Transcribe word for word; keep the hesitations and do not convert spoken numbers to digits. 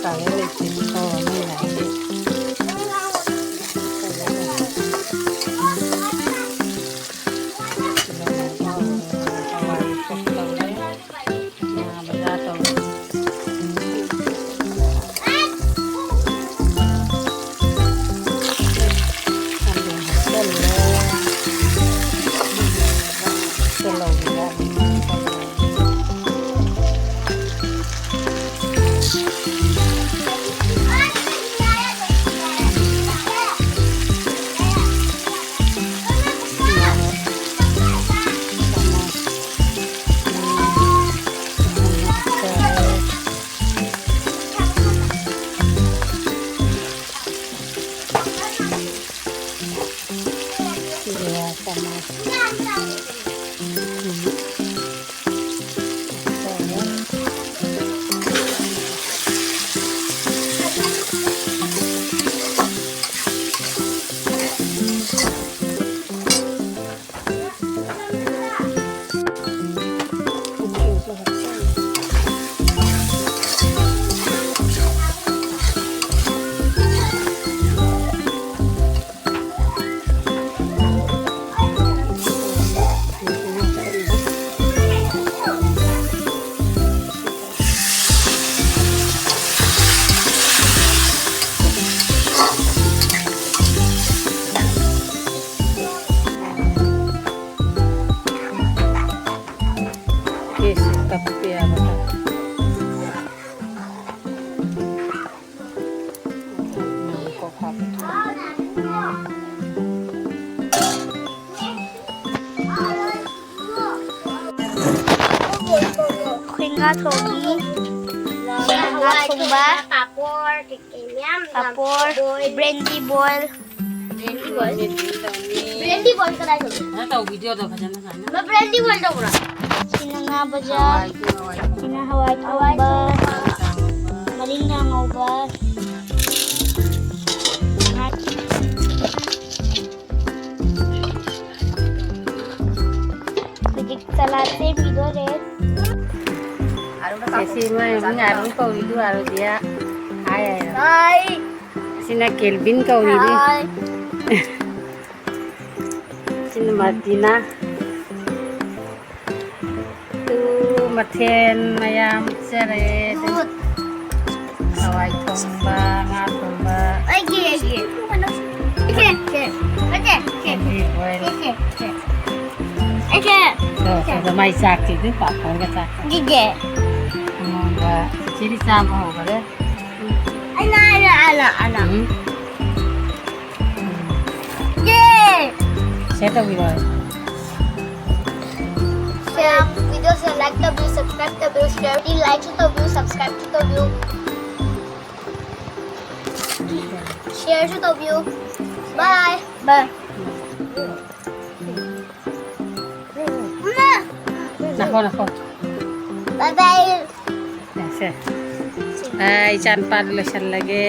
ꯇꯥꯔꯦ ꯂꯩꯇꯦ꯫ ꯑꯣ, ꯃꯩ ꯂꯥꯛꯑꯦ꯫ ꯍꯋꯥꯏ ꯆꯣꯛ ꯇꯧꯔꯦ꯫ ꯉꯥ ꯕꯖꯥꯔ ꯇꯧꯔꯦ꯫ ꯑꯂꯨ ꯍꯥꯞꯆꯜꯂꯦ꯫ ꯇꯤꯜꯍꯧ ꯌꯥꯛ ꯀꯦꯁꯤ ꯀꯞꯄꯦ ꯍꯥꯏꯕ꯫ ꯑꯩꯈꯣꯏ ꯉꯥ ꯊꯣꯡꯉꯤ꯫ ꯉꯥ ꯊꯣꯡꯕ꯫ ꯄꯥꯄꯣꯔ, ꯀꯩꯀꯩ ꯃꯌꯥꯝ, ꯄꯥꯄꯣꯔ, ꯕꯣꯏꯜ꯫ ꯕ꯭ꯔꯦꯟꯗꯤ ꯕꯣꯏꯜ꯫ ꯕ꯭ꯔꯦꯟꯗꯤ ꯕꯣꯏꯜ꯫ ꯕ꯭ꯔꯦꯟꯗꯤ ꯕꯣꯏꯜ ꯀꯗꯥꯏ ꯇꯧꯒꯦ? ꯐꯖꯅ ꯇꯧ, ꯚꯤꯗꯤꯑꯣꯗꯣ ꯐꯖꯅ ꯁꯨꯃꯥꯏꯅ꯫ ꯕ꯭ꯔꯦꯟꯗꯤ ꯕꯣꯏꯜ ꯇꯧꯕ꯭ꯔꯥ? ꯁꯤꯅ ꯉꯥ ꯕꯖꯥꯔ꯫ ꯍꯋꯥꯏ ꯊꯣꯡꯕ꯫ ꯁꯤꯅ ꯍꯋꯥꯏ ꯊꯣꯡꯕ꯫ ꯃꯔꯤꯡꯈꯥ ꯉꯧꯕ꯫ ꯍꯧꯖꯤꯛ ꯁꯂꯥꯗ ꯁꯦꯝꯈꯤꯗꯣꯔꯦ꯫ ꯑꯁꯤ ꯃꯣꯏ ꯃꯤ ꯑꯥꯔꯨ ꯀꯧꯔꯤꯗꯨ ꯑꯥꯔꯨꯗꯤꯌꯥ꯫ ꯍꯥꯏ꯫ ꯁꯤꯅ ꯀꯦꯜꯕꯤꯟ ꯀꯧꯔꯤꯅꯤ꯫ ꯍꯥꯏ꯫ ꯁꯤꯅ ꯃꯥꯔꯇꯤꯅꯥ꯫ ꯇꯨ ꯃꯊꯦꯜ ꯃꯌꯥꯝ ꯆꯥꯔꯦ꯫ ꯍꯋꯥꯏ ꯊꯣꯡꯕ, ꯉꯥ ꯊꯣꯡꯕ꯫ ꯑꯩꯒꯤ, ꯑꯩꯒꯤ꯫ ꯁꯦ, ꯁꯦ꯫ ꯅꯠꯇꯦ, ꯁꯦ꯫ ꯑꯩꯒꯤ ꯑꯣꯏꯔꯦ꯫ ꯁꯦ, ꯁꯦ, ꯁꯦ꯫ ꯑꯩꯁꯦ꯫ ꯁꯦ, ꯁꯦ, ꯁꯦ, ꯃꯥꯏ ꯆꯥꯛꯁꯤꯗꯤ ꯄꯥꯐꯣꯔꯒ ꯆꯥꯛ꯫ ꯁꯤꯁꯦ꯫ ꯑꯉꯧꯕ꯫ ꯁꯤꯗꯤ ꯆꯥꯕ ꯍꯧꯈꯔꯦ꯫ ꯑꯩꯅ, ꯑꯩꯅ, ꯑꯩꯅ, ꯑꯩꯅ꯫ ꯎꯝ꯫ ꯌꯦ! Share ꯇꯧꯕꯤꯔꯣ꯫ Share, video ꯁꯦ like ꯇꯧꯕꯤꯌꯨ, subscribe ꯇꯧꯕꯤꯌꯨ, share ꯗꯤ like ꯁꯨ ꯇꯧꯕꯤꯌꯨ, subscribe ꯁꯨ ꯇꯧꯕꯤꯌꯨ꯫ Share ꯁꯨ ꯇꯧꯕꯤꯌꯨ꯫ Bye꯫ Bye꯫ ꯏꯃꯥ! ꯅꯈꯣ, ꯅꯈꯣ꯫ Bye bye꯫ ꯁꯦ꯫ ꯑꯩ ꯏꯆꯥ ꯅꯨꯄꯥꯗ ꯂꯣꯏꯁꯜꯂꯒꯦ꯫